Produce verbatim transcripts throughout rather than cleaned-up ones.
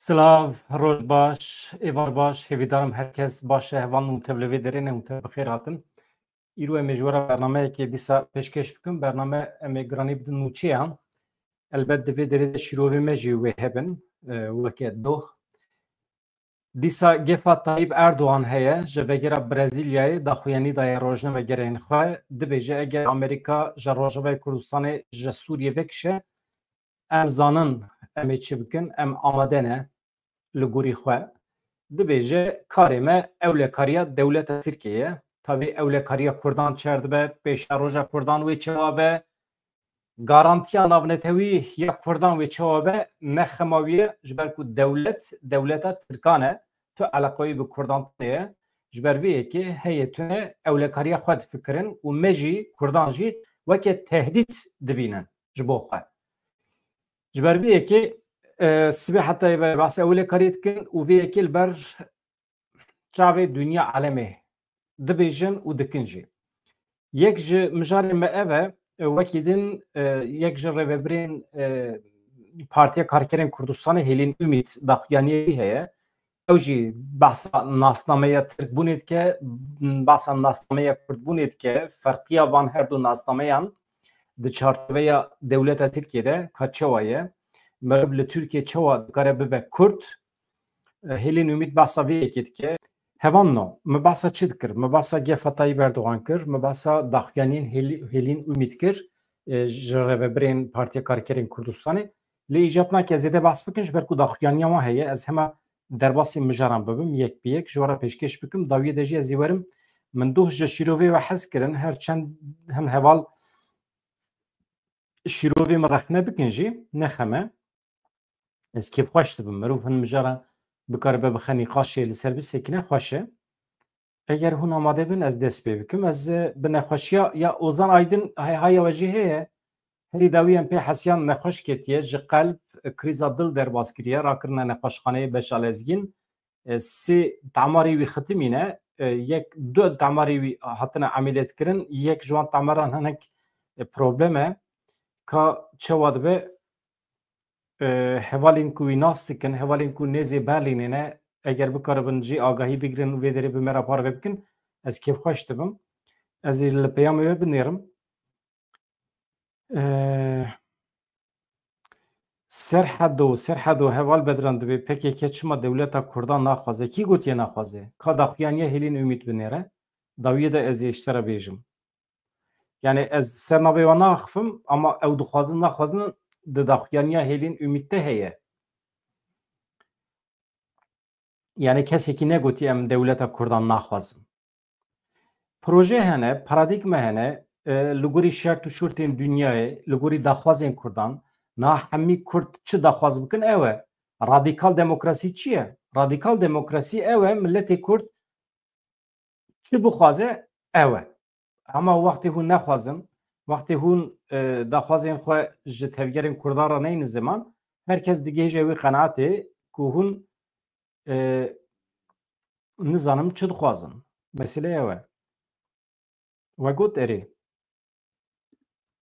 Silav, roj baş, êvar baş, hêvîdarim herkes baş e, hevalno hûn tev li vê derê ne, hûn tev bi xêr hatin. Îro em ê ji we re bernameyekê dîsa pêşkêş bikim. Bername em ê giranî bidin nûçeyan. Elbet di vê derê de şîrovê me jî wê hebin, e, weke doh. Dîsa gefa Tayyip Erdogan heye, ji vegera Brezîlyayê daxuyanî daye rojnamegerên xwe, dibêje eger Amerîka ji Rojavayê Kurdistanê ji Sûriyê vekişe, em zanin em ê çi bikin, em amade ne li gorî xwe. Dibêje karê me ewlekariya dewleta Tirkiyê ye. Tabî ewlekariya Kurdan çer dibe, pêşeroja Kurdan wê çawa be, garantiya navnetewî ya Kurdan wê çawa be, ne xema wî ye, ji ber ku dewlet, dewleta Tirkan e, tu eleqa wî bi Kurdan tune ye. Ji ber vê yekê heye tune ewlekariya xwe difikirin û me jî, Kurdan jî weke tehdît dibînin ji bo xwe. Ji ber vê yekê, e, sibê heta êvarê behsa ewlekariyê dikin û vê yekê li ber çavê dinya alemê dibêjin û dikin jî. Yek ji mijarên me ev e, e, wekî din, e, yek ji rêvebirên, e, Partiya Karkerên Kurdistanê Hêlîn Umît daxuyaniyê wî heye. Ew jî behsa nasnameya Tirkbûnê dike, behsa nasnameya Kurdbûnê dike, ferqiya van her du nasnameyan di çarçoveya dewleta Tirkiyê de ka çawa ye, meriv li Tirkiyê çawa dikare bibe Kurd, e, Hêlîn Umît behsa vê yekê dike. Hevalno, me behsa çi dikir? Me behsa gefa Tayyip Erdogan kir, me behsa daxuyaniyên Hêlî-, Hêlîn Umît kir, e, ji rêvebirên Partiya Karkerên Kurdistanê. Lê îcab nake ez zêde behs bikim, ji ber ku daxuyaniya wan heye, ez hema derbasî mijaran bibim, yek bi yek, ji we re pêşkêş bikim. Dawiyê de jî ez ê werim, min doh ji şîrovê we hez kirin, her çend hin heval şîrovê min rexne bikin jî, ne xem e. Ez kêfxweş dibim. Mirov hin mijara bikaribe bixe nîqaşê li ser bisekine, xweş e. Eger hûn amade bin, ez dest pê bikim. Ez, e, bi nexweşiya ya Ozan Aydin, hay-, haya we jî heye. Herî dawî em pê hesiyan, nexweş ketiye, ji qelb, e, krîza dil derbas kiriye, rakirine nexweşxaneyê Beşa Lezgîn. E, sê tamarê wî xitimîne, e, yek, du tamarê wî hatine emeliyat kirin, yek ji wan tamaran hinek, e, problem e. Ka çawa dibe, e, hevalên ku wî nas dikin, hevalên ku nêzê Berlînê ne, eger bikaribin jî agahî bigirin û vê derê bi me re parve bikin, ez kêfxweş dibim. Ez ê li peyamê we binêrim. E, Serhedo, Serhedo, heval Bedran dibê P K K çima dewleta Kurdan naxwaze? Kî gotiye naxwaze? Ka daxuyaniya Hêlîn Umît binêre. Dawiyê de ez ê ji te re bêjim. Yani ez ser navê wan naxifim, ama ew dixwazin naxwazin di daxuyaniya Hêlîn Umît de heye. Yani kesekî negotî em dewleta Kurdan naxwazin. Proje hene, paradîgme hene, e, li gorî şert û şurtên dinyayê, li gorî daxwazên Kurdan, niha hemî Kurd çi daxwaz bikin ew e. Radîkal demokrasî çi ye? Radîkal demokrasî ew e, miletê Kurd çi bixwaze ew e. Hema wextê hûn nexwazin, wextê hûn, e, daxwazên xwe ji tevgerên Kurdan re neynin ziman, her kes digihêje wî qenaetê ku hûn, e, nizanim çi dixwazin. Mesele ew e. We got erê.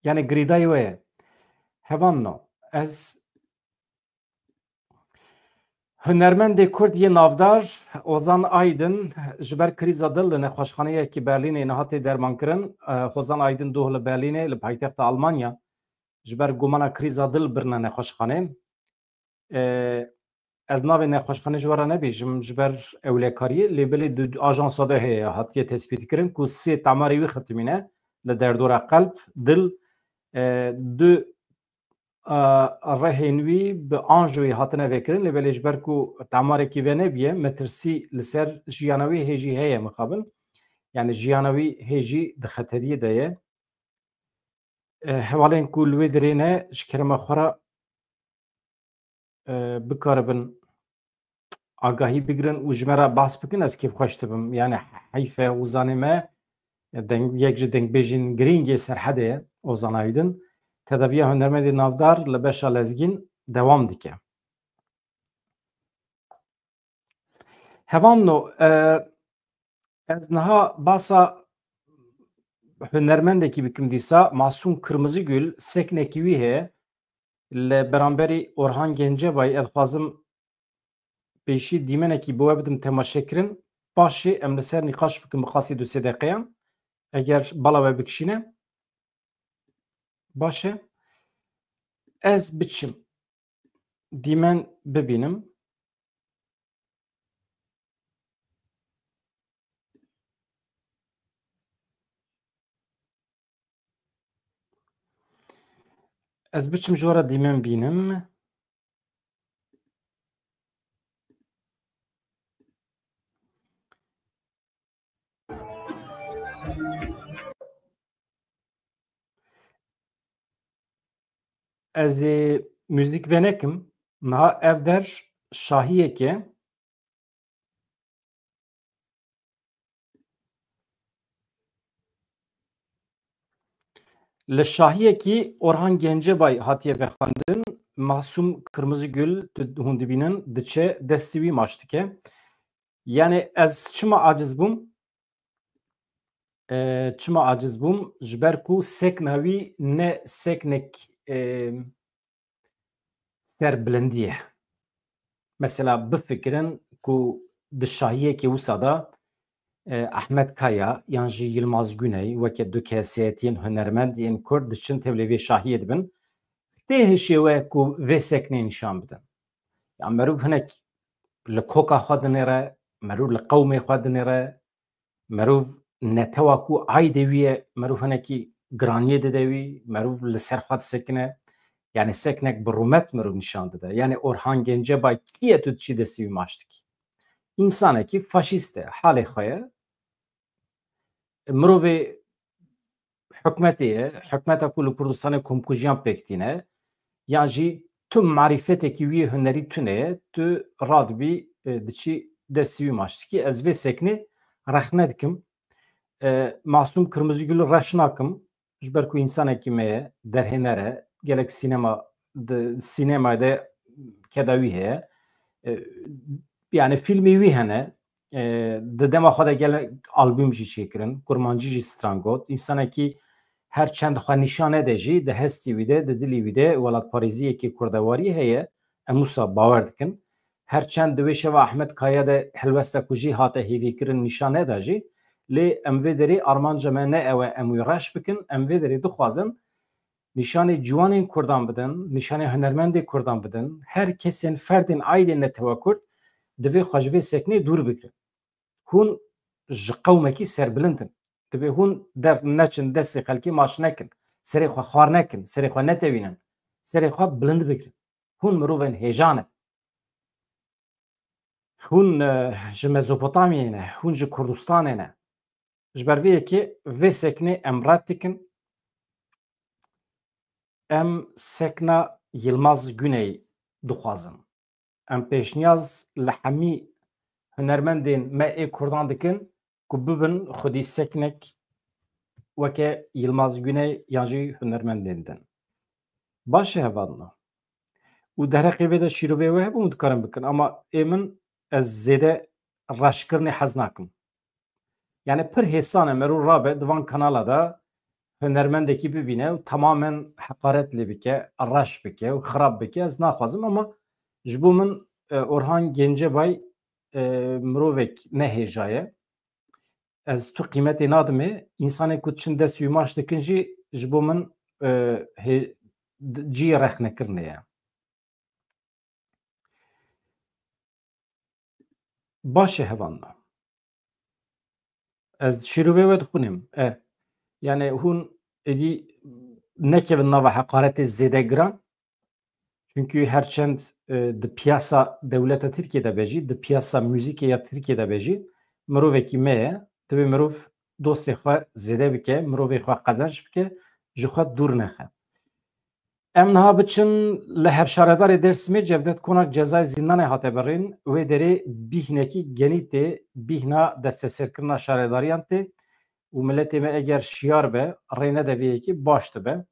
Yani girîdayî we ye. Hevalno, ez Hunermendê Kurd yê navdar Ozan Aydin ji ber krîza dil li nexweşxaneyekî Berlînê niha tê dermankirin. Eh, Ozan Aydin doh li Berlînê, li paytexta Almanya, ji ber gumana krîza dil birine nexweşxanê. Eh, ez navê nexweşxanê ji we re nebêjim, ji ber ewlekariyê, lê belê di ajansa de heye, hatiye tespîtkirin ku sê tamarê wî xitimîne li derdora qelb, dil, eh, du a, rehên wî bi anjoyê hatine vekirin, lê belê ji ber ku temarekî venebûye, metirsî li ser jiyana wî hê jî heye mixabin. Yani jiyana wî hê jî di xeteriyê de ye. E, hevalên ku li wê derê ne, ji kerema xwe re, e, bikaribin agahî bigirin û ji me re behs bikin, ez kêfxweş dibim. Yani heyf e, Ozanê me, deng-, yek ji dengbêjên girîng yê Serhedê ye, Ozan Aydin. Tedaviya hunermendê navdar li beşa Lezgîn dewam dike. Hevalno, e, ez niha basa hunermendekî bikim dîsa, Masûm Kırmızıgül, seknekî wî heye, li beramberî Orhan Gencebayî, ez dixwazim pêşî dîmenekî bi we bidim temaşekirin. Paşê em li ser nîqaş bikin bi qasî du sê deqeyan. Eger bala we bikişîne. Baş e. Ez biçim. Dîmen bibînim. Ez biçim ji we re dîmen bînim. Ez ê muzîk venekim. Niha ev der şahiyeke Li şahiyekî Orhan Gencebay hatiye vexwendin, Masûm Kırmızıgül, tu, hûn dibînin, diçe destî wî maç dike. Yani ez çima aciz bûm? E, çima aciz bûm? Ji ber ku sekna wî ne seknek, e, serbilindî ye. Mesela bifikirin ku di şahiyekê wisa de, e, Ahmet Kaya yan jî Yilmaz Güney weke du kesiyetiyên hunermend yên Kurd diçin tevlê vê şahiyê dibin. Tê hişê we ku vê seknê nîşan bidin. Ya merûv hinek li koka xwe dinêre, merûv li qewmê xwe dinêre, merûv netewa ku aydê wî ye, merûv hinekî giraniyê dide wî, merûv li ser xwe disekine. Yani seknek bi rûmet merûv nîşan dide. Yani Orhan Gencebay kî ye tu diçî destî wî maç dikî? Însanekî faşîst e, halê xwe ye. Mirovê hikmetê ye, hikmeta ku li Kurdistanê komkujiyan pêk tîne, yan jî tu marîfetekî wî hunerî tune ye, tu radibî, e, diçî destî wî maç dikî. Ez vê seknê rexne dikim. E, Masûm Kırmızıgül'ü reş nakim. Ji ber ku însanekî me ye, derhêner e, gelek sînema, di sînemayê de keda wî heye. E, yani fîlmê wî hene. E, di dema xwe de gelek albûm jî çêkirin, kurmancî jî stran got. Însanekî her çend xwe nîşan nede jî, di hestî wî de, di dilî wî de welatparêziyekî kurdewarî heye. Em wisa bawer dikin. Her çend di wê şeva Ahmet Kaya de helwesta ku jî hate hêvîkirin nîşan neda jî, lê em vê derê armanca me ne ew e em wî reş bikin, em vê derê dixwazin nîşanê ciwanên Kurdan bidin, nîşanê hunermendê Kurdan bidin, her kesên ferdên aîdên netewa Kurd divê xwe ji vê seknê dûr bigirin. Hûn ji qewmekî serbilind in. Divê hûn der neçin destê xelkê maç nekin. Serê xwe xwar nekin, serê xwe netewînin. Serê xwe bilind bigirin. Hûn mirovên hêja ne. Hûn, e, ji Mezopotamyayê ne, hûn ji Kurdistanê ne. Ji ber vê yekê vê seknê em red dikin. Em sekna Yilmaz Güney dixwazin. Em pêşniyaz li hemî hunermendên me ê Kurdan dikin ku bibin xwedî seknek weke Yilmaz Güney yan jî hunermendên din. Baş e hevalno. Û derheqê vê de şîrovê we hebû, hûn dikarin bikin. Ama ê min, ez zêde reşkirinê hez nakim. Yani pir hêsan e merû rabe di van kanala de hunermendekî bibîne û tamamen heqaret lê bike, reş bike û xirab bike. Ez naxwazim ama ji bo min, e, Orhan Gencebay, e, mirovek ne hêja ye. Ez tu qîmetê nadimê. Însanê ku diçin dest wî maç dikin jî ji bo min, e, hê-, cî rexnekirinê ye. Baş e hevalno. Ez şîrovê we dixwînim. E, yani hûn êdî nekevin nava heqaretê zêde giran. Çünkü her çend, e, di piyasa dewleta Tirkiye de be jî, di piyasa muzîkê ya Tirkiye de be jî, mirovekî me ye. Divê mirov dostê xwe zêde bike, mirovê xwe qezenç bike, ji xwe dûr nexe. Em niha biçin li hevşaredarê Dêrsimê Cevdet Konak cezayê zîndanê hate birîn. Wê derê bîhnekî genî tê, bîhna desteserkirina şaredariyan tê û miletê me eger şiyar be, rê nede vê yekê baş dibe.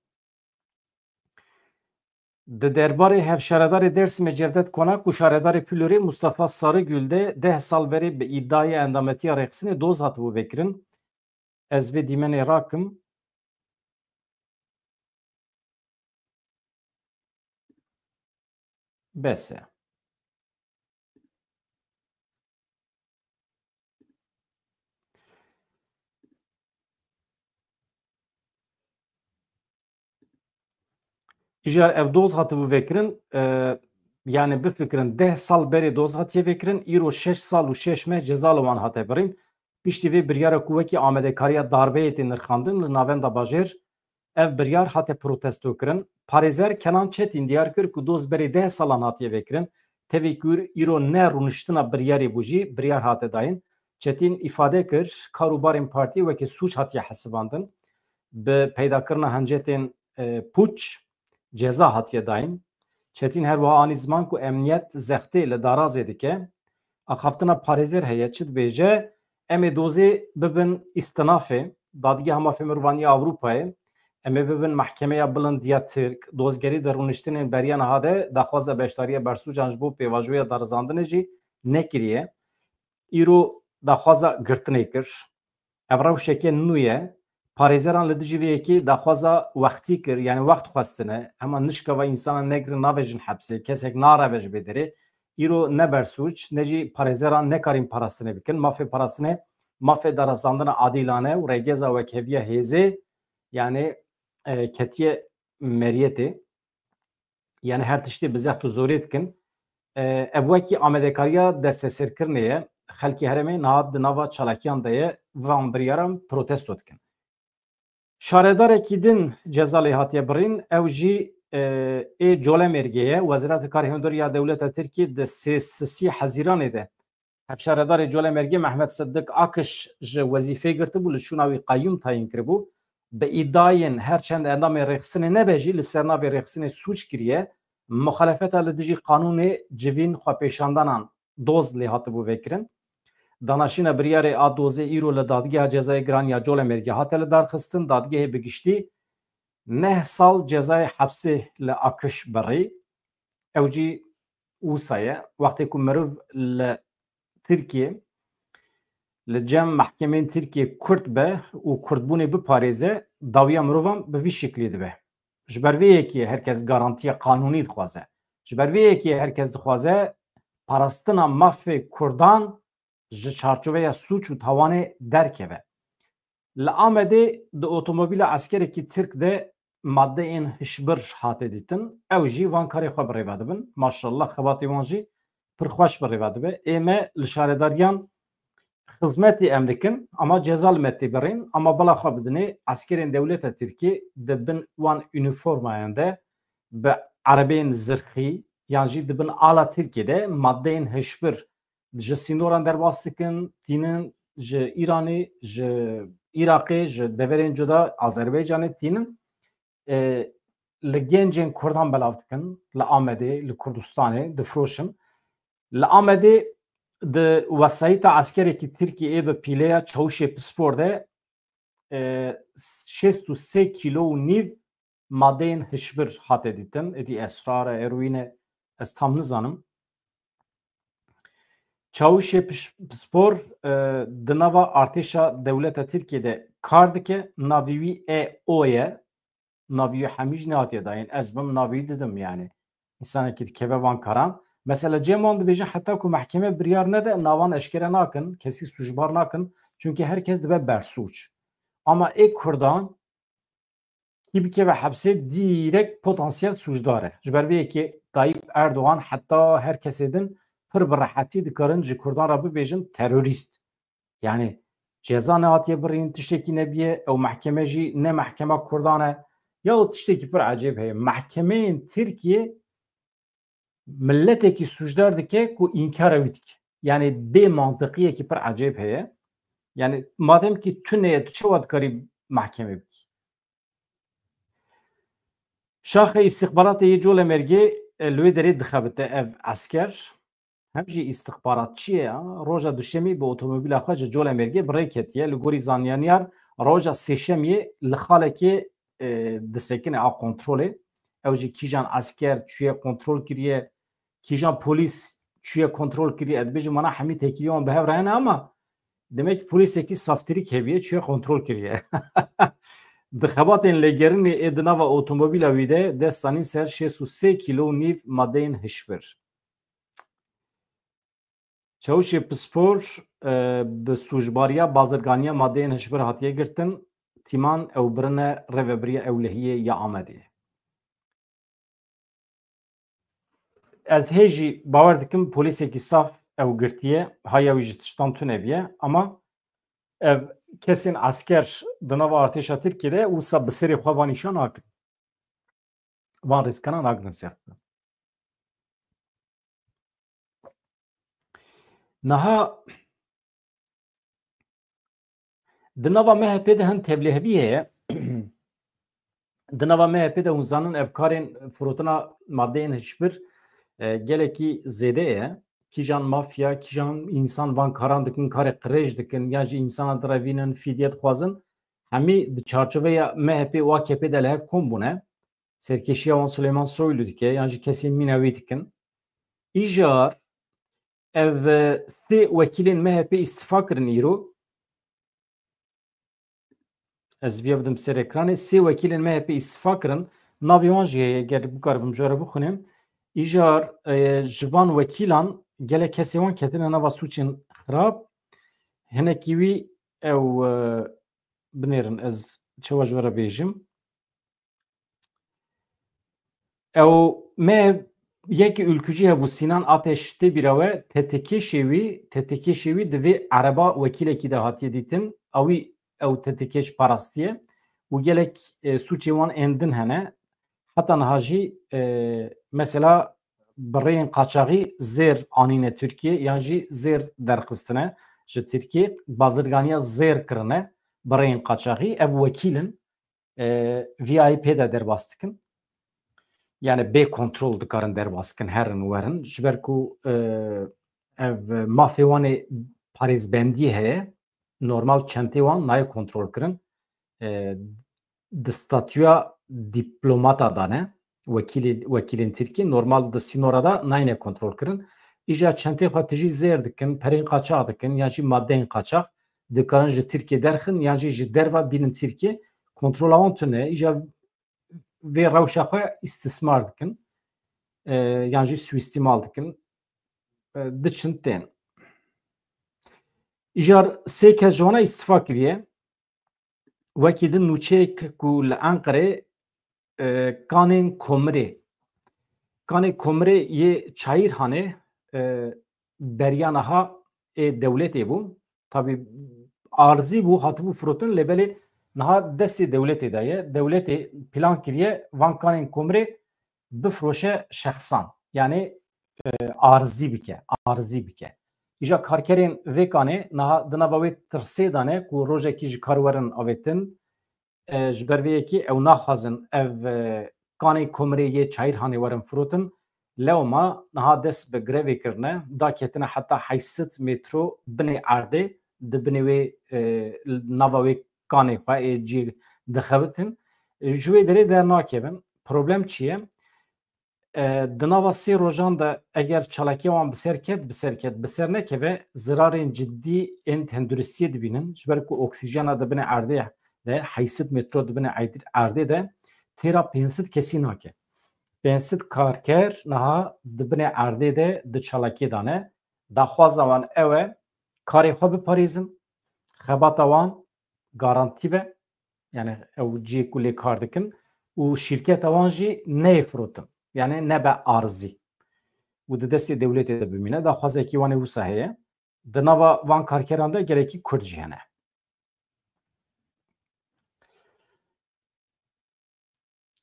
Di derbarê hevşaredarê Dêrsimê Cevdet Konak û şaredarê Pîlorê Mustafa Sarıgül de deh sal berê bi îdayê endametiya rêxistinê doz hatibû vekirin. Ez vê dîmenê rakim. Bes e. Îcar ev doz hatibû vekirin, e, yani bifikirin, deh sal berê doz hatiye vekirin, îro şeş sal û şeş meh ceza li wan hate birîn. Piştî vê biryara ku wekî amadekariya darbeyê tê nirxandin li navenda bajêr, ev biryar hate protesto kirin. Parêzer Kenan Çetîn diyar kir ku doz berê deh salan hatiye vekirin. Tevî ku îro ne rûniştina biryarê bû jî biryar hate dayîn. Çetîn îfade kir, kar û barên partiyê weke sûc hatiye hesibandin. Bi peydakirina hincetên, e, pûç ceza hatiye dayîn. Çetîn her wiha anî ziman ku emniyet zextê li darazê dike. Axaftina parêzer heye, çi dibêje, em ê dozê bibin îstinafê, Dadgeha Mafê Mirovan ya Ewropayê, em ê bibin Mehkemeya Bilind ya Tirk, dozgerî di rûniştinên beriya niha de daxwaza beşdariya bersûcan ji bo pêvajoya darizandinê jî nekiriye. Îro daxwaza girtinê kir. Ev rewşeke nû ye. Parêzeran li dijî vê yekê daxwaza wextî kir, yani wext xwestine. Hema nişkeva însanan negirin navêjin hepsê, kesek nareve ji bê derê. Îro ne bersûc, ne jî parêzeran nekarîn parastinê bikin. Mafê parastinê, mafê darazandina adîlane û rêgeza wekheviya hêzê, yani, e, ketiye meriyetê. Yani her tiştê bi zext û zorê dikin. E, ev wekî amadekariya desteserkirinê ye. Xelkê herêmê niha di nava çalakiyan de ye, van biryaran protesto dikin. Şaredarekî din ceza lê hatiye birîn, ew jî, e, ê Colemêrgê ye. Wezareta Karê Hundir ya Dewleta Tirkiyê di sêzdehê Hezîranê de hevşaredarê Colemêrgê Mehmet Siddik Akiş ji wezîfeyê girtibû, li şûna wî qeyyûm tayîn kiribû. Bi îdiayên her çend endamên rêxistinê nebe jî li ser navê rêxistinê sûc kiriye, muxalefeta li dijî qanûnê civîn xwepêşandanan doz lê hatibû vekirin. Danaşîna biryarê a dozê îro li Dadgeha Cezayê Giran ya Colemêrgê hate lidarxistin. Dadgehê bi giştî neh sal cezayê hepsê li Akiş birî. Ew jî wisa ye. Wextê ku meriv li Tirkiyê, li cem mehkemeyên Tirkiyê Kurd be û Kurdbûnê biparêze, dawiya mirovan bi vî şiklî dibe. Ji ber vê yekê her kes garantiya qanûnî dixwaze. Ji ber vê yekê her kes dixwaze parastina mafê Kurdan ji çarçoveya sûc û tawanê derkeve. Li Amedê di otomobîla eskerekî Tirk de madeyên hişbir hate dîtin. Ew jî van karê xwe bi rê ve dibin. Maşallah, xebatê wan jî pir xweş bi rê ve dibe. Ê me li şaredariyan xizmetê em dikin, ama ceza li me tê birîn, ama bila xwe bidinê, eskerên dewleta Tirkiyê di bin wan unîformayan de bi erebeyên zirxî yan jî di bin ala Tirkiyê de madeyên hişbir ji sînoran derbas dikin, tînin ji Îranê, ji Iraqê, ji deverên cuda Azerbaycanê tînin. E, li gencên Kurdan belav dikin, li Amedê, li Kurdistanê difiroşin. Li Amedê di wesayîta eskerekî Tirkiyê ê bi pîleya Çawişê Pispor de, e, şêst û sê kîlo û nîv madeyên hişbir hate dîtin. Êdî esrar e, heroîn e, ez tam nizanim. Çawişê Piş-, Pispor, e, di nava artêşa dewleta Tirkiyê de kar dike. Navê wî E O ye. Navê wî hemî jî nehatiye dayîn. Ez bim navê wî didim yani. Însanekî dikeve van karan. Mesela cem wan dibêjin heta ku mehkeme biryar nede, navan eşkere nakin, kesî sûcbar nakin. Çunkî her kes dibe bersûc. Ama ê Kurdan kî bikeve hepsê dîrek potansiyel sûcdar e. Ji ber vê yekê Tayyip Erdogan heta her kesê din pir bi rehetî dikarin ji Kurdan re bibêjin terorîst. Yani ceza nehatiye birîn, tiştekî nebiye, ew mehkeme jî ne mehkema Kurdan e. Ya û tiştekî pir ecêb heye. Mehkemeyên Tirkiye miletekî sûcdar dike ku înkara wî dike. Yani bê mantiqiyekî pir ecêb heye. Yani madem ki tune ye, tu çawa dikarî mehkeme bikî? Şaxê îstixbaratê yê Colemêrgê, e, li wê derê dixebite ev esker. Hem jî îstixbaratçiyê ya, roja Duşemê bi otomobîla xwe ji Colemêrgê bi rê ketiye. Li gorî zanyaniyar roja Sêşemiyê li xalekê, e, disekine a kontrolê. Ew jî kîjan esker çûye kontrol kiriye, kîjan polîs çûye kontrol kiriye. Ez dibêjim wana hemî têkilî wan bi hev re hene ama demek polîsekî saftirîk hebiye çûye kontrol kiriye. Di xebatên lêgerînê ê di nava otomobîla wî de dest danîn ser şêst û sê kîlo û nîv madeyên hişbir. Çawişê Pispor, e, bi sûcbariya bazirganiya madeyên hişbir hatiye girtin, tîman ew birine rêvebiriya ewlehiyê ya Amedê. Ez hê jî bawer dikim polîsekî saf ew girtiye, haya wî ji tiştan tune biye, ama ev kesên esker di nava artêşa Tirkiyê de wisa bi serê xwe van îşa nakin. Van rîskana nagirin ser xwe. Niha di nava M H P de hin tevlihevî heye. Di nava M H P de hûn zanin ev karên firotina madeyên hişbir, e, gelekî zêde ye. Kîjan mafya, kîjan însan van karan dikin, karê qirêj dikin, yan jî însana direvînin, fîdye dixwazin. Hemî di çarçoveya M H P û A K P de li hev kom bûne. Serkêşiya wan Suleyman Soylu dike, yan jî kesên mîna wî dikin. Îjar ev, e, sê wekîlên M H P îstifa kirin îro. Ez viya bidim ser ekranê. Sê wekîlên M H P îstifa kirin. Navê wan jî heye, ger bikaribim ji we re bixwînim. Îjar, e, ji van wekîlan gelek kesê wan ketine nava sûcên xirab. Hinekî wî ew, e, binêrin, ez çawa ji we re bêjim. Ew me yekî ülkücî hebû, Sinan Ateş, tê bîra we, TTK'şê wî, TTK'şê wî di vê ereba wekîlekî de hatiye dîtin. Ewî ew TTK'ş parastiye û gelek, e, sûcê wan ên din hene. Heta niha jî, e, mesela bi rêyên qaçaxî zêr anîne Tirkiye yan jî zêr derxistine ji Tirkiye, bazirganiya zêr kirine bi rêyên qaçaxî. Ev wekîl in, e, V I P de derbas dikin. Yani bê kontrol dikarin derbas dikin, herin werin. Ji ber ku, e, ev mafê wan ê parêzbendiyê heye, normal çentê wan nayê kontrol kirin. E, di statûya diplomata de ne, wekîlê-, wekîlên Tirkî normal di sînora de nayne kontrol kirin. Îja çentê xwe tijî zêr dikin, perên qaçax dikin, yan jî madeyên qaçax dikarin ji Tirkiyê derxin, yan jî ji derva bînin Tirkiyê. Kontrola wan tune, îja vê rewşa xwe îstismar dikin, e, yan jî suîstîmal dikin, e, diçin tên. Îjar sê kes ji wana îstifa kiriye. Wekî din nûçeyek ku li Enqerê, e, kanên komirê, kanê komirê yê Çayîrhanê, e, beriya niha ê dewletê bû. Tabî arzî bû, hatibû firotin, lê belê niha destê dewletê de ye. Dewletê plan kiriye van kanên komirê bifiroşe şexsan. Yani, e, arzî bike, arzî bike. Îja karkerên vê kanê niha di nava wê tirsê de ne ku rojekî ji kar werin avêtin. E, ji ber vê yekê ew naxwazin ev, e, kanê komirê yê Çayîrhanê werin firotin. Lewma niha dest bi grevê kirine, daketine heta heyşt sed metro binê erdê, di binê wê, e, nava wê kanê xwe ê cî dixebitin. E, ji wê derê dernakevin. Problem çi ye? E, di nava sê rojan de eger çalakiya wan bi ser ket, bi ser ket, bi ser nekeve, zirarên cidî ên tenduristiyê dibînin. Ji ber ku oksîjena di binê erdê de, heyşt sed metro di binê erd-, erdê de, têra pênc sed kesî nake. Pênc sed karker niha di binê erdê de di çalakiyê de ne. Daxwaza wan ew e, karê xwe biparêzin, xebata wan garantî be. Yani ew cihê ku lê kar dikin û şîrketa wan jî neyê firotin. Yani nebe arzî. Û di destê dewletê de bimîne. Daxwazekî wan ê wisa heye. Di nava van karkeran de gelekî Kurd jî hene.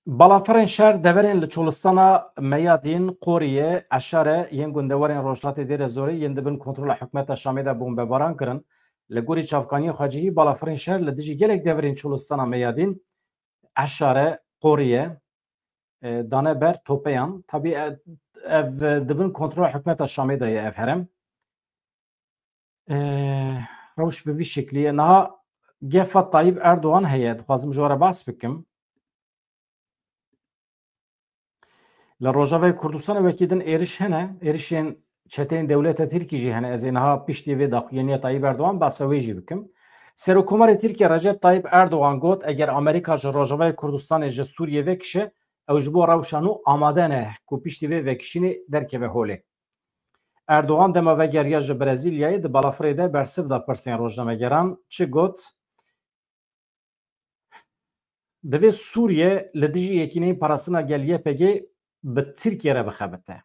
Balafirên şer deverên li Çolistana Meyadîn, Qoriye, Eşare yên gundewarên rojhilatê Dêrezorê yên di bin kontrola hikûmeta Şamê de bombebaran kirin. Li gorî çavkaniyên xwecihî, balafirên şer li dijî gelek deverên Çolistana Meyadîn, Eşare, Qoriye, e, dane ber topeyan. Tabî, e, ev, e, di bin kontrola hikûmeta Şamê de ye ev herem. E, rewş bi vî şeklî ye. Niha gefa Tayyip Erdogan heye, dixwazim ji we re behs bikim. Li Rojavayê Kurdistanê wekî din êriş hene, êrişên çeteyên dewleta Tirkî jî hene. Ez ê niha piştî vê daxuyaniya Tayyip Erdogan behsa wê jî bikim. Serokkomarê Tirkiye Recep Tayyip Erdogan got, eger Amerîka ji Rojavayê Kurdistanê ji Sûriyê vekişe, ew ji bo rewşa nû amade ne ku piştî vê vekişînê derkeve holê. Erdogan dema vegeriya ji Brezîlyayê di balafirê de bersiv da pirsên rojnamegeran. Çi got? Divê Sûriye li dijî Yekîneyên Parastina Gel, Y P G, bi Tirkiye re bixebite.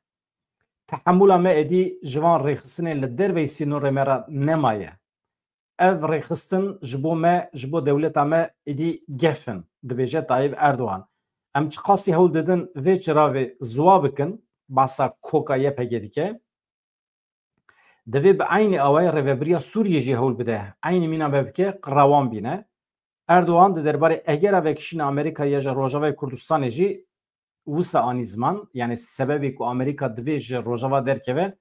Tehemûla me êdî ji van rêxistinên li derveyî sînorê me re nemaye. Ev rêxistin ji bo me, ji bo dewleta me êdî gef in, dibêje Tayyip Erdogan. Em çiqasî hewl didin vê çiravê ziwa bikin, basa koka Y P G dike. Divê bi eynî awayî rêvebiriya Sûriyê jî hewl bide, eynî mîna me bike, qira wan bîne. Erdogan di derbarê egera vekişîna Amerîka ya ji Rojavayê Kurdistanê jî wisa anî ziman, yanî sebebê ku Amerîka divê ji Rojava derkeve,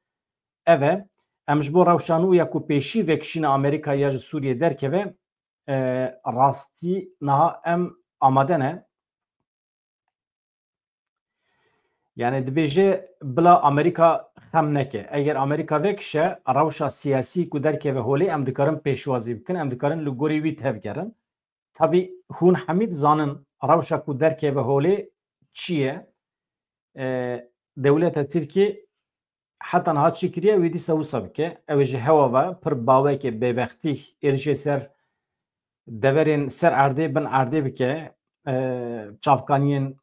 ev e, em ji bo rewşa nû ya ku pêşî vekişîna Amerîka ya ji Sûriyê derkeve, e, rastî niha em amade ne. Yanî dibêje bila Amerîka xem neke. Eger Amerîka vekişe, rewşa siyasî ku derkeve holê em dikarin pêşwazî bikin, em dikarin li gorî wî tevgerin. Tabî hûn hemî dizanin rewşa ku derkeve holê çi ye. E, dewleta Tirkiyê heta niha çi kiriye, wê dîsa wisa bike. Ew ê ji hewa ve pir bawekê bêbextî êrişê ser deverên ser erdê, bin erdê bike, e, çavkaniyên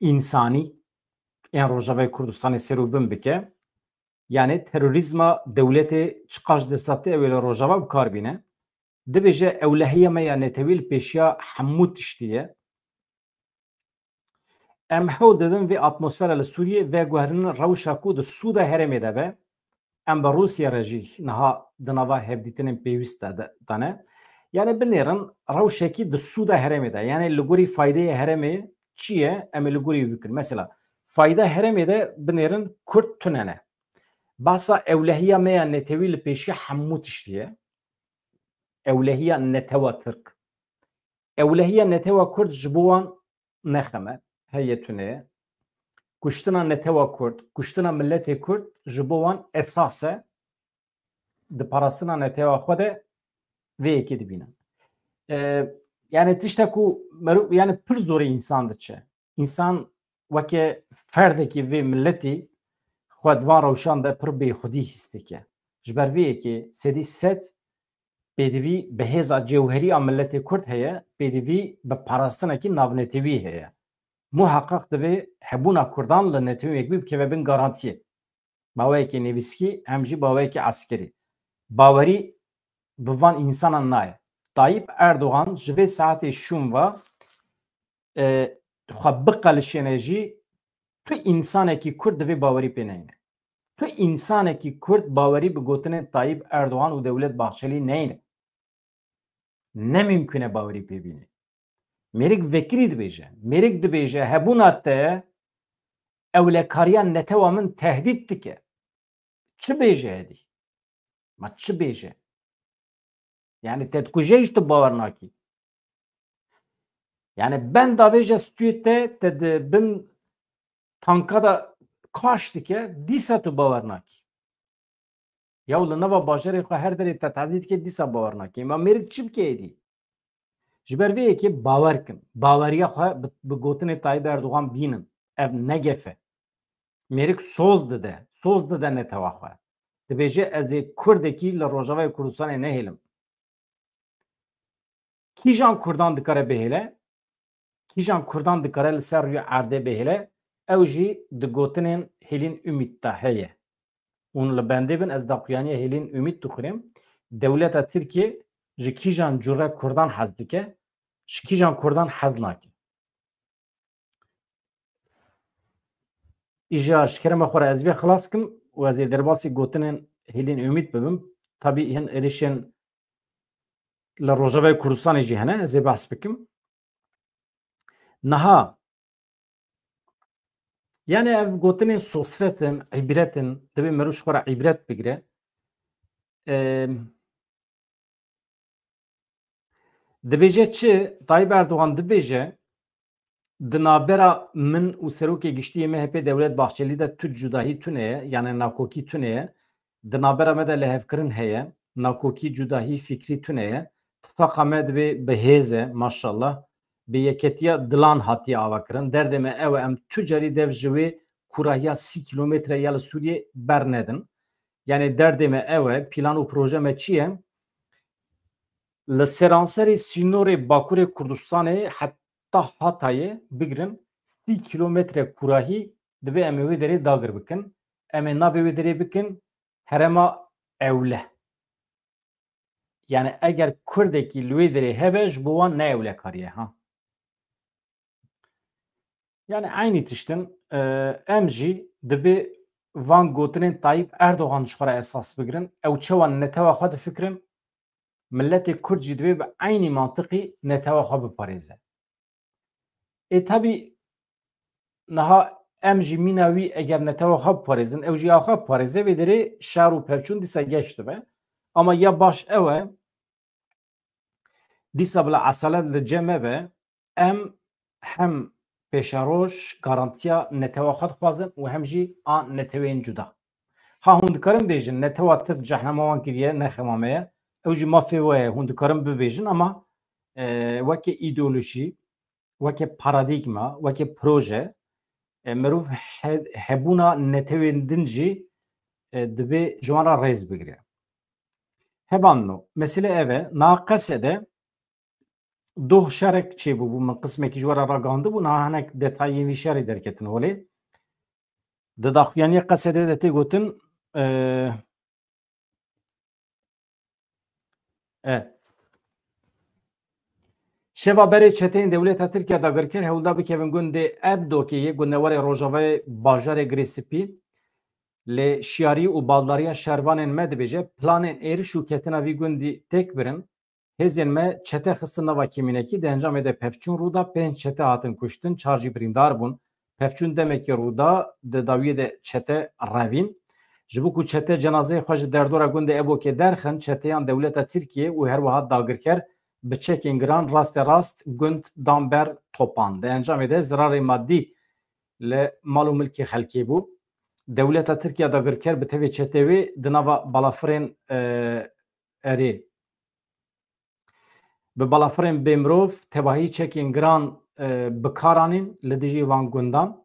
însanî ên Rojavayê Kurdistanê ser û bin bike. Yanî terorîzma dewletê çiqas destê ew ê li Rojava bi kar bîne. Dibêje ewlehiya me ya netewî li pêşiya hemû tiştî ye. Em hewl didin vê atmosfera li Sûriyê veguherînin rewşa ku di sûda herêmê de be. Em bi Rûsya re jî niha di nava hevdîtinên pêwîst de, de, de ne. Yanî binêrin rewşekî di sûda herêmê de. Yanî li gorî faydeyê herêmê çi ye? Em ê li gorî wî bikin. Mesela fayda herêmê de binêrin Kurd tune ne. Basa ewlehiya me ya netewî li pêşiya hemû tiştî ye. Ewlehiya netewa Tirk. Ewlehiya netewa Kurd ji bo wan ne xem e, heye tune ye. Kuştina netewa Kurd, kuştina miletê Kurd ji bo wan esas e. Di parastina netewa xwe de vê yekê dibînin. E, yanî tişta ku mero-, yanî pir zorê însan diçe. Însan weke ferdekî vê miletî xwe di van rewşan de pir bêxwedî hîs dike. Ji ber vê yekê sedî sed pêdivî bi hêza cewherî a miletê Kurd heye, pêdivî bi parastinekî navnetewî heye. Muheqeq divê hebûna Kurdan li Netewên Yekbûyî bikeve bin garantiyê. Baweyekî nivîskî hem jî baweyekî eskerî. Bawerî bi van însanan nayê. Tayyip Erdogan ji vê saetê şûn ve, e, xwe biqelişêne jî tu însanekî Kurd divê bawerî pê neyne. Tu însanekî Kurd bawerî bi gotinên Tayyip Erdogan û Dewlet Bahçelî neyne. Ne mimkun e bawerî pê bînî. Mêrik vekirî dibêje. Mêrik dibêje hebûna te ewlekariya netewa min tehdît dike. Çi bêje êdî? Ma çi bêje? Yanî te dikuje jî tu bawer nakî. Yanî benda vêje stûyê te, te di bin tanka de kaş dike, dîsa tu bawer nakî. Ya li nava bajarê xwe her derê te tazî dike, dîsa bawer nakî. Ma mêrik çi bike êdî? Ji ber vê yekê bawer kin. Baweriya xwe bi, bi gotinê Tayyip Erdogan bînin. Ev ne gef e. Mêrik soz dide. Soz dide netewa xwe. Dibêje ez ê Kurdekî li Rojavayê Kurdistanê nehêlim. Kîjan Kurdan dikare bihêle? Kîjan Kurdan dikare li ser rûyê erdê bihêle? Ew jî di gotinên Hêlîn Umît de heye. Hûn li bendê bin, ez daxuyaniya Hêlîn Umît dixwînim. Dewleta Tirkiyê ji kîjan cure Kurdan hez dike? Ji kîjan Kurdan hez nake? Îja ji kerema xwe re ez vê xilas kim û ez ê derbasî gotinên Hêlîn Umît bibim. Tabî hin êrişên li Rojavayê Kurdistanê jî hene, ez ê behs bikim. Niha, yani ev gotinên sosret in, îbret in, divê mirov ji xwe re îbret bigire. Em, Dibêje çi? Tayyip Erdogan dibêje, di navbera min û Serokê Giştî yê M H P Dewlet Bahçelî de tu cudahî tune ye, yani nakokî tune ye. Di navbera me de lihevkirin heye, nakokî, cudahî fikrî tune ye. Tifaqa me divê bi hêz e, maşallah. Bi yeketiya dilan hatiye avakirin. Derdê me ew e, em tu carî dev ji wê kûrahiya sî kîlometre ya li Sûriyê bernedin. Yani derdê me ew e, plan û proje me çi ye? Li seranserê sînorê Bakurê Kurdistanê heta Hatayê bigirin sî kîlometre kûrahî divê em ê wê derê dagir bikin. em ê navê wê derê bikin herêma ewle. Yani eger Kurdekî li wê derê hebe, ji bo wan ne ewlekarî ye, ha. Yani eynî tiştin, e, em jî dibê van gotinên Tayyip Erdogan ji xwe re esas bigirin. Ew çawa netewa xwe difikirin, miletê Kurd jî divê bi eynî mantiqî netewa xwe biparêze. Ê tabî niha em jî mîna wî eger netewa xwe biparêzin, ew jî ya xwe biparêze, vê derê şer û pevçûn dîsa geş dibe. Ama ya baş ew e, dîsa bila esalet li cem me be, em hem pêşeroj garantiya netewa xwe dixwazin û hem jî a neteweyên cuda. Ha hûn dikarin bêjin, netewa tirk cehnema wan kiriye, ne xema me ye. Ew jî mafê we ye, hûn dikarin bibêjin, ama, e, weke îdeolojî, weke paradîgma, weke proje, e, mirov he-, hebûna netewên din jî, e, dibê ji wan re rêz bigire. Hevalno, mesele ev e, niha Qesede doh şerek çêbûbû, min qismekî ji we re ragihandibû, niha hinek detayên vî şerê derketin holê. Di daxuyaniya Qesedê de tê gotin, e, e, şeva berê çeteyên dewleta Tirkiye dagirker hewlda bikevin gundê Ebdokê yê gundewarê rojavayê bajarê Girê Spî. Lê şiyarî û baldariya şervanên me dibêje, planên êriş û ketina vî gundî têk birin. Hêzên me çete xistin nava kêmînekî, di encamê de pevçûn rû da, pênc çete hatin kuştin, çar jî birîndar bûn. Pevçûn demekî rû da, di dawiyê de çete revîn. Ji bo ku çete cenazeyê xwe ji derdora gundê Ebokê derxin, çeteyan dewleta Tirkiye û her wiha dagirker bi çekên giran raste rast gund dan ber topan. Di encamê de zirarê madî li mal û milkê xelkê bû. Dewleta Tirkiye dagirker bi tevê çetê wê di nava balafirên, e, erê, bi balafirên bêmirov tevahî çekên giran, e, bi kar anîn li dijî van gundan.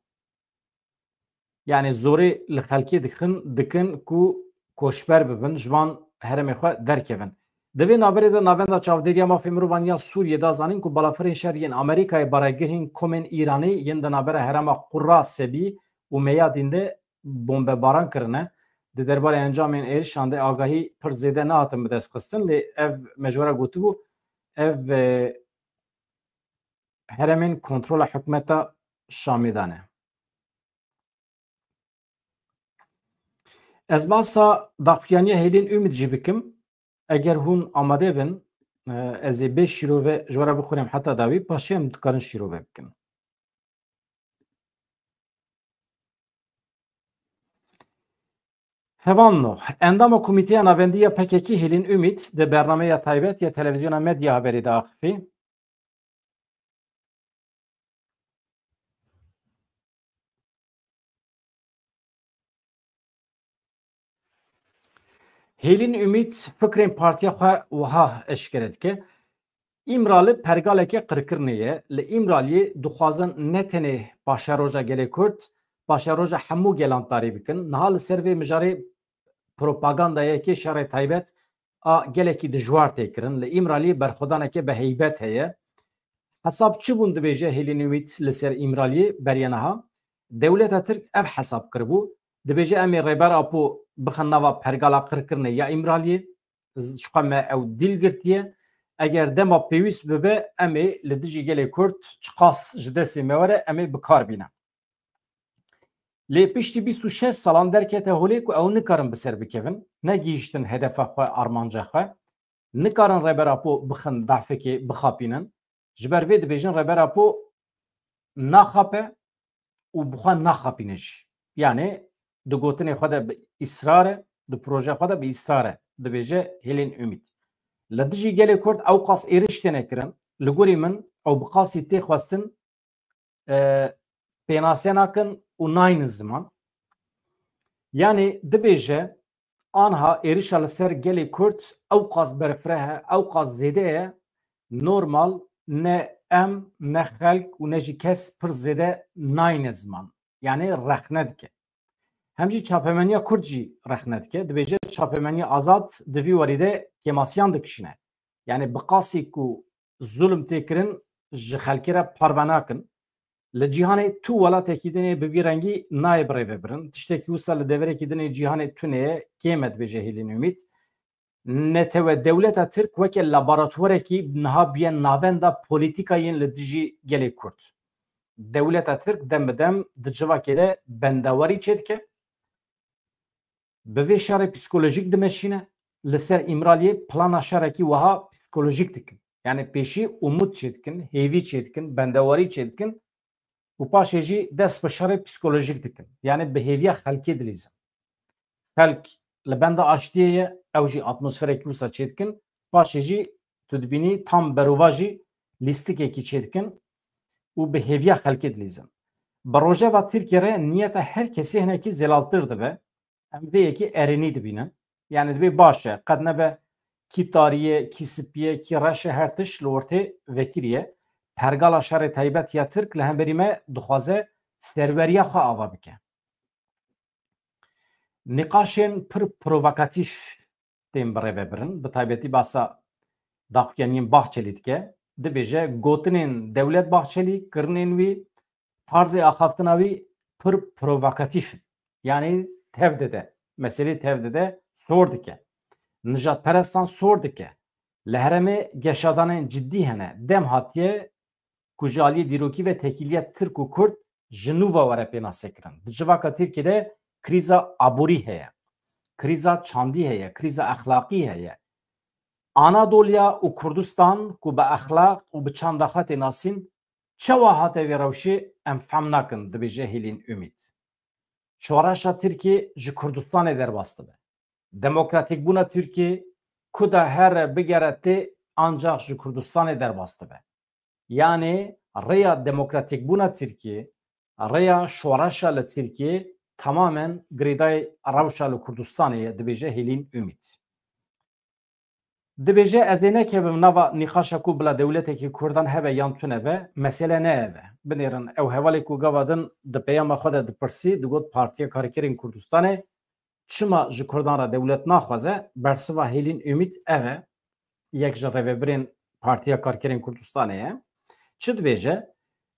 Yani zorê li xelkê dixin, dikin ku koçber bibin, ji van herêmê xwe derkevin. Di vê navberê de Navenda Çavdêriya Mafê Mirovan ya Sûriyê da zanîn ku balafirên şer yên Amerîkayê baregihên komên Îranê yên di navbera herêma Qura Sebî û Meyadîn de bombebaran kirine. Di derbarê encamên êrişan de agahî pir zêde nehatin bidestxistin, lê ev me ji we re gotibû, ev, e, herêmên kontrola hikûmeta Şamê de ne. Ez basa daxuyaniya Hêlîn Umît jî bikim. Eger hûn amade bin, e, ez ê bê şîrove ji we re bixwînim heta dawî, paşê em dikarin şîrove bikin. Hevalno, endama Komîteya Navendî ya P K K Hêlîn Umît di bernameya taybet ya Televîzyona Medya Haberê de axifî. Hêlîn Umît fikrên partiya xwe wiha eşkere dike. Îmrali pergaleke qirkirinê ye. Li Îmraliyê dixwazin ne tenê paşeroja gelê Kurd, paşeroja hemû gelan tarî bikin. Niha li ser vê mijarê propagandayeke şerê taybet a gelekî dijwar tê kirin. Li Îmraliyê berxwedaneke bi heybet heye. Hesab çi bûn dibêje Hêlîn Umît li ser Îmraliyê beriya niha? Dewleta Tirk ev hesab kiribû. Dibêje em ê Rêber Apo bixin nava pergala qirkirinê ya Îmraliyê. Ji xwe me ew dîl girtiye. Eger dema pêwîst bibe, em ê li dijî gelê Kurd çiqas ji destê me were, em ê bi kar bînin. Lê piştî bîst û şeş salan derkete holê ku ew nikarin bi ser bikevin, negihîştin hedefa xwe, armanca xwe, nikarin Rêber Apo bixin dafekê bixapînin. Ji ber vê dibêjin Rêber Apo naxape û bi xwe naxapîne jî. Yanî di gotinê xwe de bi îsrar e, di projeya xwe de bi îsrar e, dibêje Hêlîn Umît. Li dijî gelê Kurd ewqas êriş têne kirin, li gorî min ew bi qasî tê xwestin, e, pênase nakin û naynin ziman. Yanî dibêje, anha êrişa li ser gelê Kurd ewqas berfireh e, ewqas zêde ye, normal ne em, ne xelk û ne jî kes pir zêde nayne ziman. Yanî rexne dike. Hem jî çapemeniya Kurd jî rexne dike. Dibêje çapemeniya azad di vî warî de kêmasiyan dikişîne. Yanî bi qasî ku zulm tê kirin ji xelkê re parve nakin. Li cîhanê tu welatekî din ê bi vî rengî nayê birêvebirin. Tiştekî wisa li deverekî din ê cîhanê tune ye, kêm e, dibêje Hêlîn Umît. Netewe dewleta Tirk weke laboratuwarekî niha bûye navenda polîtîkayên li dijî gelê Kurd. Dewleta Tirk dem bi dem di civakê de bendewarî çêdike. Bi vê şerê psîkolojîk dimeşîne, li ser Îmraliyê plana şerekî wiha psîkolojîk dikin. Yani pêşî umût çêdikin, hêvî çêdikin, bendewarî çêdikin û paşê jî dest bi şerê psîkolojîk dikin. Yani bi hêviya xelkê dilîzin. Xelk li benda aştiyê ye, ew jî atmosferekî wisa çêdikin, paşê jî tu dibînî tam berovajî lîstikekî çêdikin û bi hêviya xelkê dilîzin. Bi rojeva Tirkiye re niyeta her kesî hinekî zelaltir dibe. Em vê yekî erênî dibînin. Yani dibê baş e, qet nebe kî tarî ye, kî spî ye, kî reş e, her tişt li ortê vekirî ye. Pergala şerê taybet ya Tirk li hemberî me dixwaze serweriya xwe ava bike. Nîqaşên pir provokatîf tên birêvebirin, bi taybetî basa daxuyaniyên Bahçelî dike. Dibêje gotinên Dewlet Bahçelî, kirinên wî, tarzê axaftina wî pir provokatîf in. Yani tev dide, meselê tev dide, sor dike. Nijadperestan sor dike. Li herêmê geşadanên cidî hene. Dem hatiye ku ji aliyê dîrokî ve tekîliya Tirk û Kurd ji nû ve were pênasekirin. Di civaka Tirkiyê de krîza aborî heye, krîza çandî heye, krîza exlaqî heye. Anadolya û Kurdistan ku bi exlaq û bi çanda xwe tê nasîn, çawa hate vê rewşê em fehm nakin, dibêje Hêlîn Umît. Şoreşa Tirkiyê ji Kurdistanê derbas dibe. Demokratîkbûna Tirkiyê ku da here bigere tê, ancax ji Kurdistanê derbas dibe. Yanê rêya demokratîkbûna Tirkiyê, rêya şoreşa li Tirkiyê tamamen girêdayî rewşa li Kurdistanê ye, dibêje Hêlîn Umît. Dibêje, ez ê nekevim nava nîqaşa ku bila dewletekî Kurdan hebe yan tune be, mesele ne ev e. Binêrin, ew hevalê ku gava din di peyama xwe de dipirsî, digot Partiya Karkerên Kurdistanê çima ji Kurdan re dewlet naxwaze, bersiva Hêlîn Umît ev e, yek ji rêvebirên Partiya Karkerên Kurdistanê ye. Çi dibêje?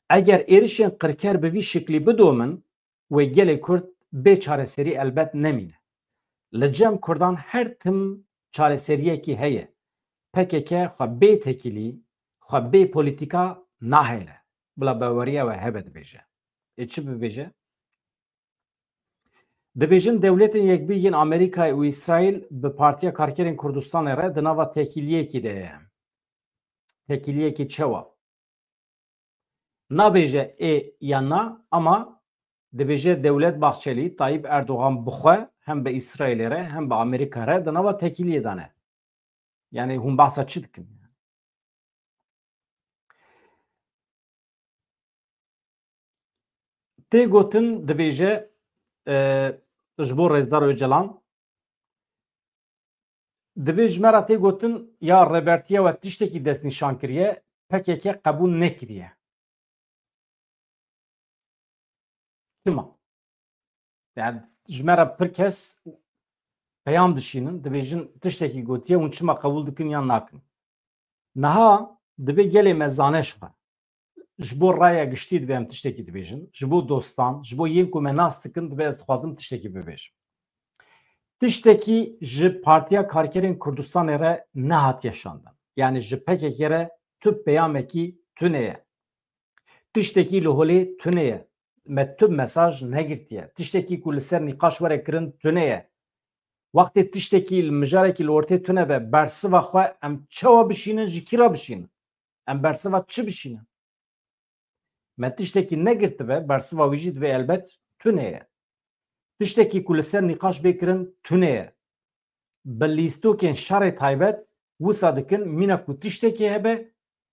Eger êrişên qirker bi vî şiklî bidomin, wê gelê Kurd bê çareserî elbet nemîne. Li cem Kurdan her tim çareseriyekî heye. P K K xwe bê tekîlî, xwe bê polîtîka nahêle. Bila baweriya we hebe, dibêje. Ê çi bibêje? Dibêjin dewletên Yekbûyî yên Amerîkayê û Îsraîl bi Partiya Karkerên Kurdistanê re di nava tekîliyekî de ye. Tekîliyekî çawa? Nabêje ê ya na, ama dibêje Dewlet Bahçelî, Tayyip Erdogan bi xwe hem bi Îsraîlê re hem bi Amerîka re di nava tekîliyê de ne. Yani hûn behsa çi dikin? Tê gotin, dibêje, e, ji bo Rêzdar Ocalan, dibê ji me re tê gotin ya Rêbertiya we tiştekî destnîşan kiriye, P K K qebûl nekiriye. Çima? Yani ji me re pir kes peyam dişînin, dibêjin tiştekî gotiye, hûn çima qebûl dikin yan nakin? Niha dibê gelê me zane ji xwe. Ji bo raya giştî dibê em tiştekî dibêjin. Ji bo dostan, ji bo yên ku me nas dikin, dibê ez dixwazim tiştekî bibêjim. Tiştekî ji Partiya Karkerên Kurdistanê re nehatiye şandin. Yani ji P K K re tu peyamekî tune ye. Tiştekî li holê tune ye. Me tu mesaj negirtiye. Tiştekî ku li ser nîqaş were kirin tune ye. Wextê tiştekî li mijarekî li ortê tune be, bersiva xwe em çawa bişînin, ji kî re bişînin? Em bersiva çi bişînin? Me tiştekî negirtibe, bersiva wî jî dibê elbet tune ye. Tiştekî ku li ser nîqaş bê kirin tune ye. Bi lîstokên şerê taybet wisa dikin, mîna ku tiştekî hebe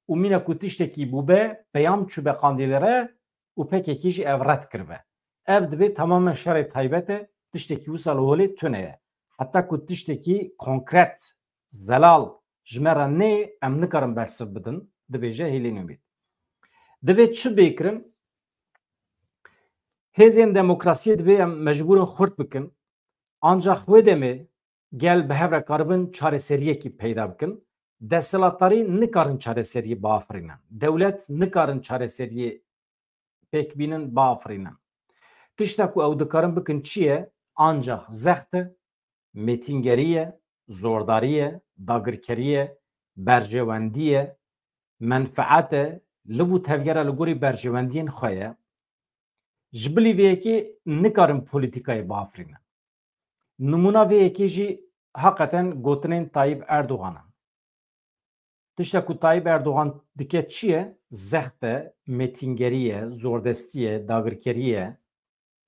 û mîna ku tiştekî bûbe, peyam çûbe qandîlê re û P K K jî ev red kiribe. Ev dibê tamamen şerê taybet e, tiştekî wisa li holê tune ye. Heta ku tiştekî konkret, zelal ji me re nê, em nikarin bersiv bidin, dibêje Hêlîn Umît. Divê çi bê kirin? Hêzên demokrasiyê dibê em mecbûr in xurt bikin. Ancax wê demê gel bi hev re karibin çareseriyekî peyda bikin. Desthilatdarî nikarin çareseriyê biafirînin. Dewlet nikarin çareseriyê pêk bînin, biafirînin. Tişta ku ew dikarin bikin çi ye? Ancax zext e, mêtîngerî ye, zordarî ye, dagirkerî ye, berjewendî ye, menfeet e, liv û tevgera li gorî berjewendiyên xwe ye. Ji bilî vê yekê nikarin polîtîkayê biafirînin. Nimûna vê yekê jî heqeten gotinên Tayyip Erdogan in. Tişta ku Tayyip Erdogan dike çi ye? Zext e, mêtîngerî ye, zordestî ye, dagirkerî ye,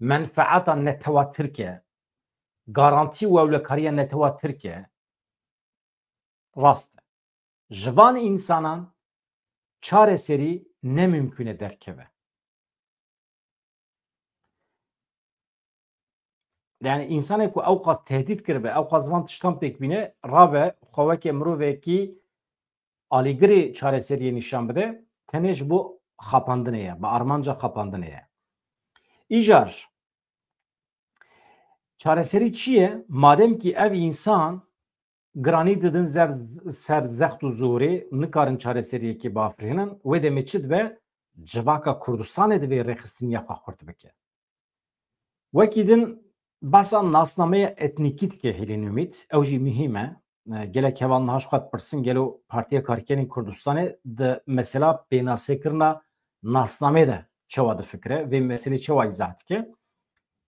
menfeeta netewa Tirk e, garantî û ewlekariya netewa Tirk e. Rast e. Ji van însanan çareserî ne mimkûn e derkeve. Yani însanê ku ewqas tehdît kiribe, ewqas van tiştan pêk bîne, rabe xwe weke mirovekî alîgirê çareseriyê nîşan bide, tenê ji bo xapandinê ye, bi armanca xapandinê ye. Îcar, çareserî çi ye? Madem ki ev însan giranî didin zer, ser zext û zorê, nikarin çareseriyekê biafirînin, wê demê çi dibe? Civaka Kurdistanê divê rêxistiniya xwe xurt bike. Wekî din behsa nasnameya etnîkî dike Hêlîn Umît, ew jî muhîm e. E, gelek heval niha ji xwe dipirsin, gelo Partiya Karkerên Kurdistanê di mesela pênasekirina nasnamê de çawa difikire, vê meselê çawa îzah dike?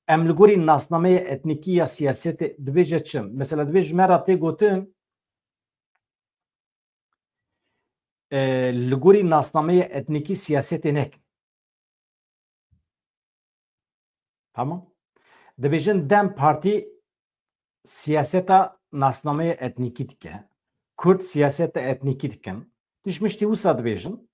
Em li gorî nasnameya etnîkî ya siyasetê dibêje çi? Mesela dibê ji me re tê gotin, e, li gorî nasnameya etnîkî siyasetê nekin. Tamam. Dibêjin DEM Partî siyaseta nasnameya etnîkî dike. Kurd siyaseta etnîkî dikin. Tişt miştî wisa dibêjin.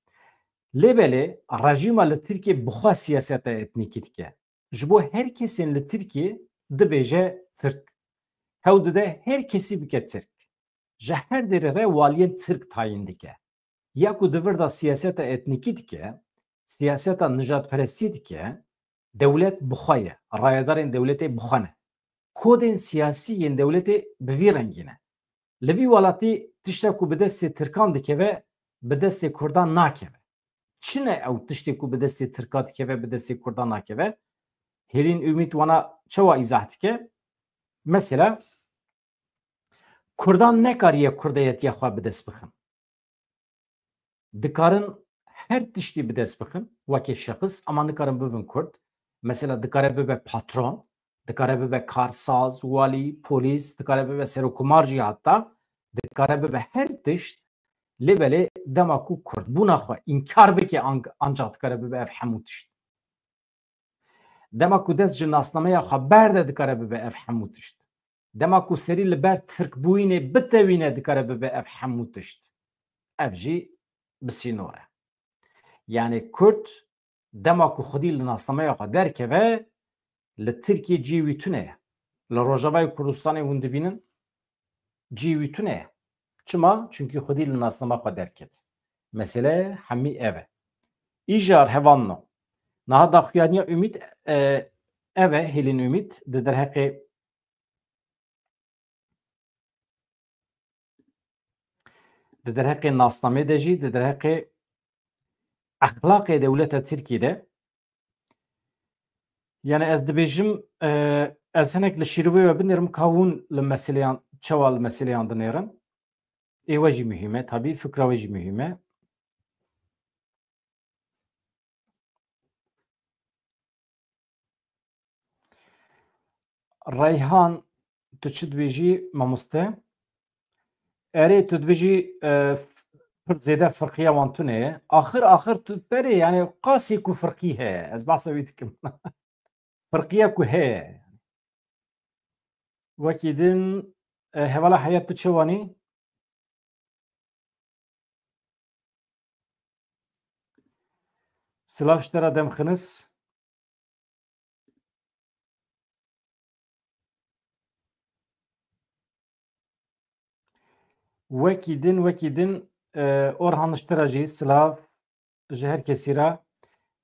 Lê belê rejîma li Tirkiyê bi xwe siyaseta etnîkî dike. Ji bo her kesên li Tirkiyê dibêje Tirk. Hew dide her kesî bike Tirk. Ji her derê re waliyên Tirk tayîn dike. Ya ku di vir de siyaseta etnîkî dike, siyaseta nijadperestî dike, dewlet bi xwe ye, rayedarên dewletê bi xwe ne. Kodên siyasî yên dewletê bi vî rengî ne. Li vî welatî tişta ku bi destê Tirkan dikeve, bi destê Kurdan nakeve. Çi ne ew tiştê ku bi destê Tirka dikeve, bi destê Kurdan nakeve? Hêlîn Umît wana çawa îzah dike? Mesela, Kurdan nekariye kurdayetiya xwe bi dest bixin. Dikarin her tiştî bi dest bixin, weke şexs, ama nikarin bibin kurd. Mesela dikare bibe patron, dikare bibe karsaz, walî, polîs, dikare bibe serokomar jî hatta, dikare bibe her tişt, lê belê dema ku kurdbûna xwe înkar bike an-, ancax dikare bibe ev hemû tişt. Dema ku dest ji nasnameya xwe berde dikare bibe ev hemû tişt. Dema ku serî li ber tirkbûyînê bitewîne dikare bibe ev hemû tişt. Ev jî bi sînor e. Yani kurd dema ku xwedî li nasnameya xwe derkeve, li Tirkiyê cihê wî tune ye. Li Rojavayê Kurdistanê hûn dibînin, cihê wî tune ye. Çima? Çunkî xwedî li nasnama xwe derket. Mesele hemî ev e. Îjar hevalno. Niha daxuyaniya Umît, e, ev e, Hêlîn Umît, di derheqê, di derheqê nasnamê de jî, di derheqê exlaqê dewleta Tirkî de, yani ez dibêjim, e, ez hinek li şîrovê we binêrim ka hûn li meseleyan, çawa li meseleyan dinêrin. Ê we jî muhîm e, tabî fikra we jî muhîm e. Reyhan, tu çi dibêjî mamoste? Erê, tu dibêjî, e, pir zêde firqiya wan tune ye. Axir, axir tu berê, yani qasî ku firqî heye. Ez behsa wî dikim. Firqiya ku heye. Wekî din, e, hevala Heyat, tu çi wanî? Silav ji te re, Dem Xinis. Wekî din, wekî din, e, Orhan, ji te re jî silav ji her kesî re.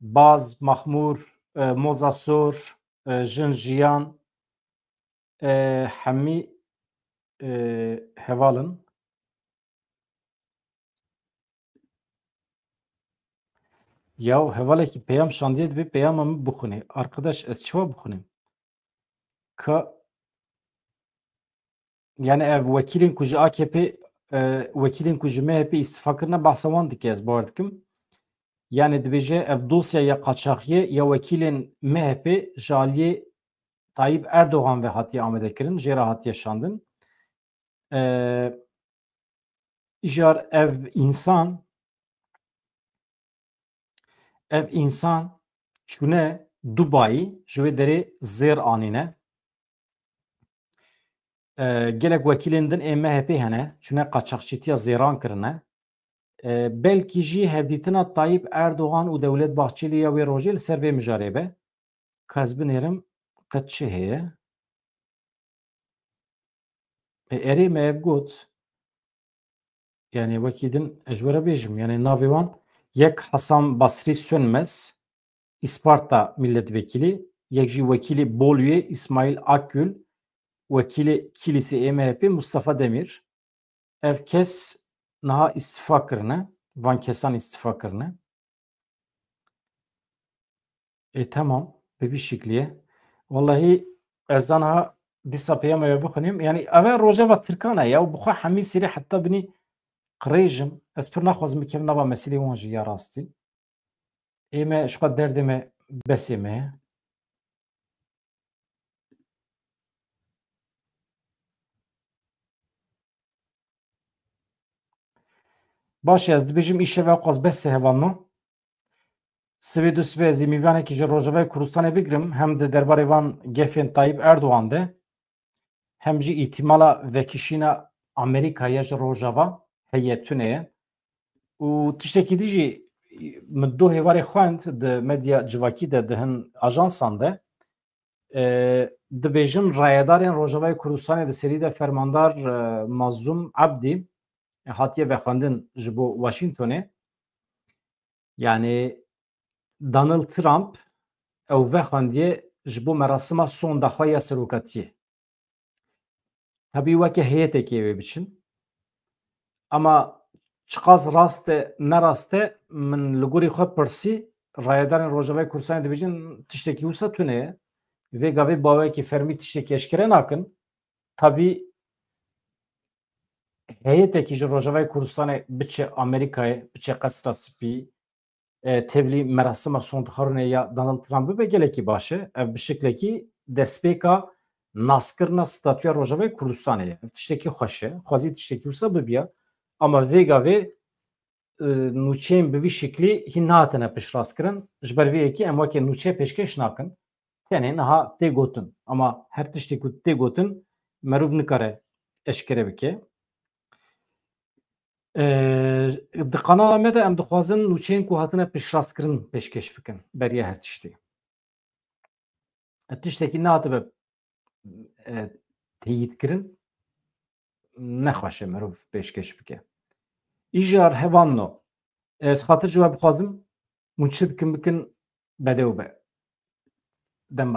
Baz, Maxmûr, e, Moza Sor, e, Jin Jiyan, e, hemî, e, heval in. Ya hevalekî peyam şandiye, dibê peyama min bixwînê. Arkadaş, ez çawa bixwînim? Ka, yani ev wekîlên ku ji A K P, e, wekîlên ku ji M H P îstifa kirine, behsa wan dike, ez bawer dikim. Yani dibêje ev dosya ya qaçaxiyê ya wekîlên M H P ji aliyê Tayyip Erdogan ve hatiye amade kirin, jê re hatiye şandin. E, îcar ev însan, ev însan çûne Dubayî, ji wê derê zêr anîne. E, gelek wekîlên din ê M H P hene, çûne qaçaxçîtiya zêran kirine. E, belkî jî hevdîtina Tayyip Erdogan û Dewlet Bahçelî ya wê rojê li ser vê mijarê be. Ka ez binêrim, qet çi heye? E, erê, me ev got. Yani wekî din ez ji we re bêjim. Yani navê wan yek Hasan Basri Sönmez, Isparta milletvekili, yek jî wekîlê Boluyê Îsmaîl Akgül, wekîlê Kilîsê ê M H P Mustafa Demir. Ev kes niha îstifa kirine, van kesan îstifa kirine. E, tamam, bi vî şiklî ye. Wallahî ez zana dîsa peyama wê bixwînim. Yani ev e rojeva Tirkan e ya, û bi xwe hemî serî heta binî qirêj in. Ez pir naxwazim bikevim nava meselê wan jî ya rastî. Ê me, ji xwe derdê me, besê me ye. Baş e, ez dibêjim îşev ew qas bes e hevalno. Sibê du sibê ez ê mîvanekî ji Rojavayê Kurdistanê bigirim. Hem di derbarê van gefên Tayyip Erdogan de, hem jî îhtîmala vekişîna Amerîkayê ji Rojava heye, tune ye. Û tiştekî dî jî min du hêvarê xwend di medya civakî de, di hin ajansan de. E, dibêjin rayedarên Rojavayê Kurdistanê, di serî de fermandar, e, Mazlûm Ebdî, e, hatiye vexwendin ji bo Washingtonê. Yani Donald Trump ew vexwendiye ji bo merasima sonda xwe ya serokatiyê. Tabî weke heyetekê wê biçin. Ama çiqas rast e, ne rast e, min li gorî xwe pirsî, rayedarên Rojavayê Kurdistanê dibêjin tiştekî wisa tune ye. Vê gavê bawekî fermî tiştekî eşkere nakin. Tabî heyetekî ji Rojavayê Kurdistanê biçe Amerîkayê, biçe Qesra Spî, e, tevlî merasima sondxwarûnê ya Donald Trump bibe, gelekî baş e. Ev bi şiklekî destpêka naskirina statûya Rojavayê Kurdistanê ye. Ev tiştekî xweş e. Xwezî tiştekî wisa bibiya. Ama vê gavê, e, nûçeyên bi vî şiklî hîn nehatine piştrast kirin. Ji ber vê yekê em weke nûçe pêşkêş nakin. Tenê niha tê gotin. Ama her tiştê ku tê gotin, merov nikare eşkere bike. E, di kanala me de em dixwazin nûçeyên ku hatine piştrastkirin pêşkêş bikin beriya her tiştê. E, tiştekî nehatibe, e, teyîdkirin, nexweş e merov pêşkêş bike. Îjar hevalno, ez xatir ji we bixwazim, hûn çi dikin bikin, bedew be. Dem baş.